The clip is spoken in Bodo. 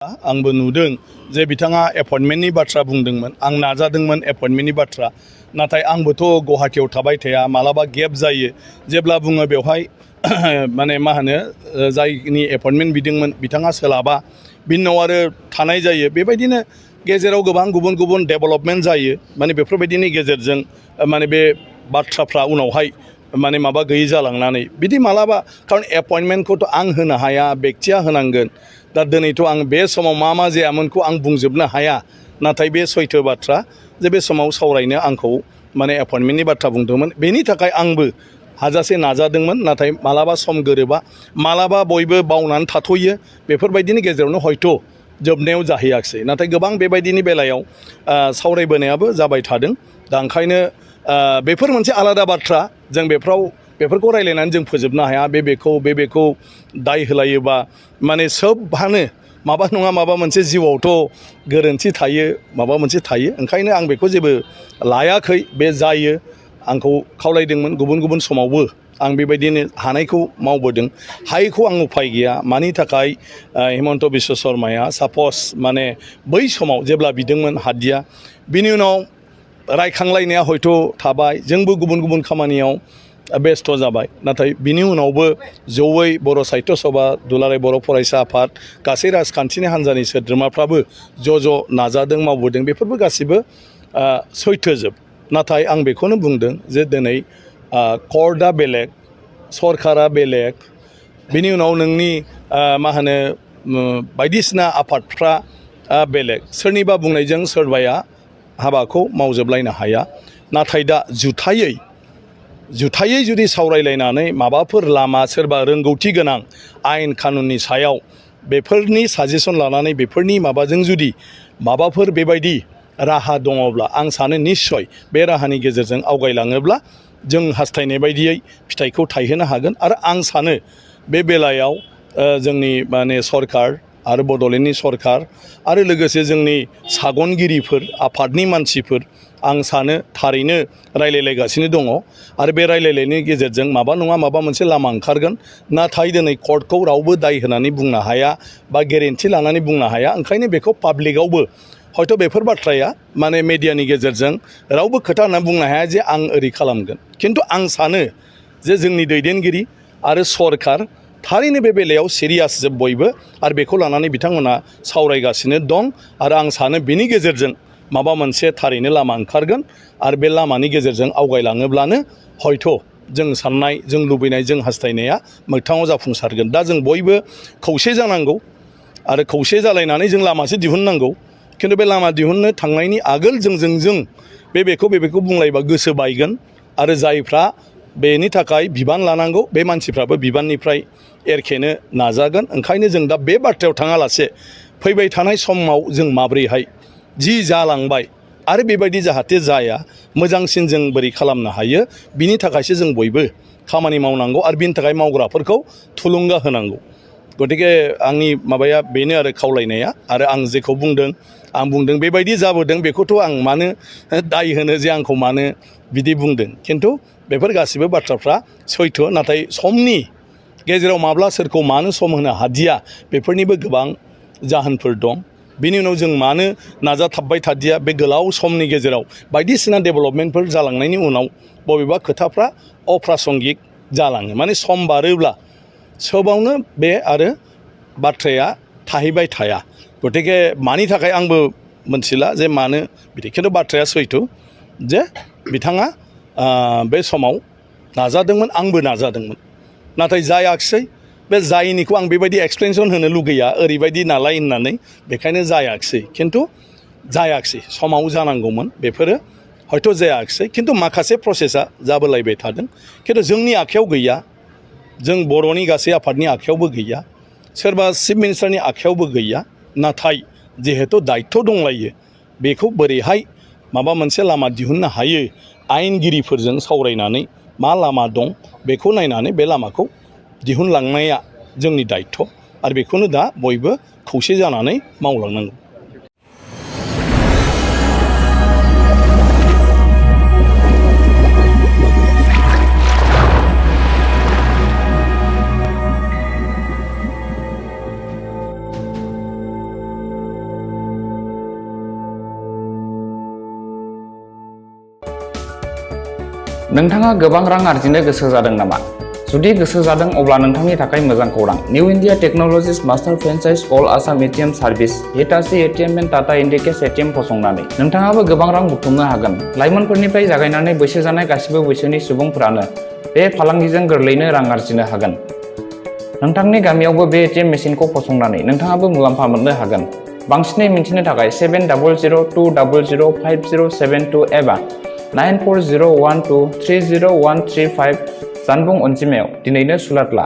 आंबो नुदों जे बिथाङा एपइन्टमेन्टनि बाथ्रा बुंदोंमोन आं नाजादोंमोन एपइन्टमेन्टनि बाथ्रा नाथाय आंबोथ' गुवाहाटीयाव थाबाय थाया मालाबा गेप जायो जेब्ला बुङो बेवहाय माने मा होनो जायनि एपइन्टमेन्ट बिदोंमोन बिथाङा सोलाबा बिनि उनाव आरो थानाय जायो बेबायदिनो गेजेराव गोबां गुबुन गुबुन डेभेलपमेन्ट जायो माने बेफोरबायदिनि गेजेरजों माने बे बाथ्राफ्रा उनावहाय माने माबा गैयै जालांनानै बिदि मालाबा खारन एपइन्टमेन्टखौथ' आं होनो हाया बेक्तिया होनांगोन दा दिनैथ' आं बे समाव मा जायामोनखौ आं बुंजोबनो हाया नाथाय बे सैथो बाथ्रा जे बे समाव सावरायनो आंखौ माने एपइन्टमेन्टनि बाथ्रा बुंदोंमोन बेनि थाखाय आंबो हाजासे नाजादोंमोन नाथाय मालाबा सम गोरोबा मालाबा बयबो बावनानै थाथ'यो बेफोरबायदिनि गेजेरावनो हयथ' जोबनायाव जाहैयाखिसै नाथाय गोबां बेबायदिनि बेलायाव सावरायबोनायाबो जाबाय थादों दा ओंखायनो बेफोर मोनसे आलादा बाथ्रा जों बेफोरखौ रायलायनानै जों फोजोबनो हाया बेखौ दाय होलायोबा माने सोबहानो माबा नङा माबा मोनसे जिउआवथ' गोरोन्थि थायो माबा मोनसे थायो ओंखायनो आं बेखौ जेबो लायाखै बे जायो आंखौ खावलायदोंमोन गुबुन गुबुन समावबो आं बेबायदिनो हानायखौ मावबोदों हायैखौ आं उफाय गैया मानि थाखाय हिमन्त बिश्व शर्माया सापस माने बै समाव जेब्ला बिदोंमोन हादिया बिनि उनाव रायखांलायनाया हयथ' थाबाय जोंबो गुबुन गुबुन खामानियाव बेस्थ' जाबाय नाथाय बिनि उनावबो जयै बर' साहित्य सभा दुलाराय बर' फरायसा आफाद गासै राजखान्थिनि हान्जानि सोद्रोमाफ्राबो ज' नाजादों मावबोदों बेफोरबो गासिबो सैथोजोब नाथाय आं बेखौनो बुंदों जे दिनै कर्टआ बेलेग सरकारा बेलेग बिनि उनाव नोंनि मा होनो बायदिसिना आफादफ्रा बेलेग सोरनिबा बुंनायजों सोरबाया हाबाखौ मावजोबलायनो हाया नाथाय दा जुथायै जुदि सावरायलायनानै माबाफोर लामा सोरबा रोंगौथि गोनां आयेन कानुननि सायाव बेफोरनि साजेसन लानानै बेफोरनि माबाजों जुदि माबाफोर बेबायदि राहा दङब्ला आं सानो निस्सय बे राहानि गेजेरजों आवगायलाङोब्ला जों हास्थायनाय बायदियै फिथाइखौ थायहोनो हागोन आरो आं सानो बे बेलायाव जोंनि माने सरकार आरो बड'लेण्डनि सरकार आरो लोगोसे जोंनि सागनगिरिफोर आफादनि मानसिफोर आं सानो थारैनो रायलायलायगासिनो दङ आरो बे रायलायलायनायनि गेजेरजों माबा नङा माबा मोनसे लामा ओंखारगोन नाथाय दिनै कर्टखौ रावबो दाय होनानै बुंनो हाया बा गेरेन्थि लानानै बुंनो हाया ओंखायनो बेखौ पाब्लिकआवबो हयथ' बेफोर बाथ्राया माने मेडियानि गेजेरजों रावबो खोथा होननानै बुंनो हाया जे आं ओरै खालामगोन खिन्थु आं सानो जे जोंनि दैदेनगिरि आरो सरकार थारैनो बे बेलायाव सिरियास जोब बयबो आरो बेखौ लानानै बिथांमोना सावरायगासिनो दं आरो आं सानो बिनि गेजेरजों माबा मोनसे थारैनो लामा ओंखारगोन आरो बे लामानि गेजेरजों आवगायलाङोब्लानो हयथ' जों साननाय जों लुबैनाय जों हास्थायनाया मोगथाङाव जाफुंसारगोन दा जों बयबो खौसे जानांगौ आरो खौसे जालायनानै जों लामासो दिहुननांगौ खिन्थु बे लामा दिहुननो थांनायनि आगोल जों बेखौ बुंलायबा गोसो बायगोन आरो जायफ्रा बेनि थाखाय बिबान लानांगौ बे मानसिफ्राबो बिबाननिफ्राय एरखेनो नाजागोन ओंखायनो जों दा बे बाथ्रायाव थाङालासे फैबाय थानाय समाव जों माब्रैहाय जि जालांबाय आरो बेबायदि जाहाथे जाया मोजांसिन जों बोरै खालामनो हायो बिनि थाखायसो जों बयबो खामानि मावनांगौ आरो बिनि थाखाय मावग्राफोरखौ थुलुंगा होनांगौ गतिके आंनि माबाया बेनो आरो खावलायनाया आरो आं जेखौ बुंदों बेबायदि जाबोदों बेखौथ' आं मानो दाय होनो जे आंखौ मानो बिदि बुंदों खिन्थु बेफोर गासिबो बाथ्राफ्रा सैथो नाथाय समनि गेजेराव माब्ला सोरखौ मानो सम होनो हादिया बेफोरनिबो गोबां जाहोनफोर दं बिनि उनाव जों मानो नाजाथाबबाय थादिया बे गोलाव समनि गेजेराव बायदिसिना डेभेलपमेन्टफोर जालांनायनि उनाव बबेबा खोथाफ्रा अप्रासंगिक जालाङो माने सम बारोब्ला सोबावनो बे आरो बाथ्राया थाहैबाय थाया गतिके मानि थाखाय आंबो मोनथिला जे मानो बिदि खिन्थु बाथ्राया सैथो जे बिथाङा बे समाव नाजादोंमोन आंबो नाजादोंमोन नाथाय जायाखिसै बे जायैनिखौ आं बेबायदि एक्सप्लेनेसन होनो लुगैया ओरैबायदि नालाय होननानै बेखायनो जायाखिसै खिन्थु जायाखिसै समाव जानांगौमोन बेफोरो हयथ' जायाखिसै खिन्थु माखासे प्रसेसा जाबोलायबाय थादों खिन्थु जोंनि आखायाव गैया जों बर'नि गासै आफादनि आखायावबो गैया सोरबा चिफ मिनिस्टारनि आखायावबो गैया नाथाय जिहेतु दायित्व दंलायो बेखौ बोरैहाय माबा मोनसे लामा दिहुननो हायो आयेनगिरिफोरजों सावरायनानै मा लामा दं बेखौ नायनानै बे लामाखौ दिहुनलांनाया जोंनि दायित्व आरो बेखौनो दा बयबो खौसे जानानै मावलांनांगौ नोंथाङा गोबां रां आरजिनो गोसो जादों नामा? जुदि गोसो जादों अब्ला नोंथांनि थाखाय मोजां खौरां। New India technologies master franchise all Assam ATM service Hitachi ATM and Tata Indicash ATM फसंनानै नोंथाङाबो गोबां रां बुथुमनो हागोन। लाइमोनफोरनिफ्राय जागायनानै बैसो जानाय गासिबो बैसोनि सुबुंफोरानो बे फालांगिजों गोरलैनो रां आरजिनो हागोन। नोंथांनि गामियावबो बे एटिएम मेसिनखौ फसंनानै नोंथाङाबो मुलाम्फा मोननो हागोन। बांसिनै मिन्थिनो थाखाय 7002005072 एबा 9401230135 जानबुं अनजिमायाव दिनैनो सुलाद ला।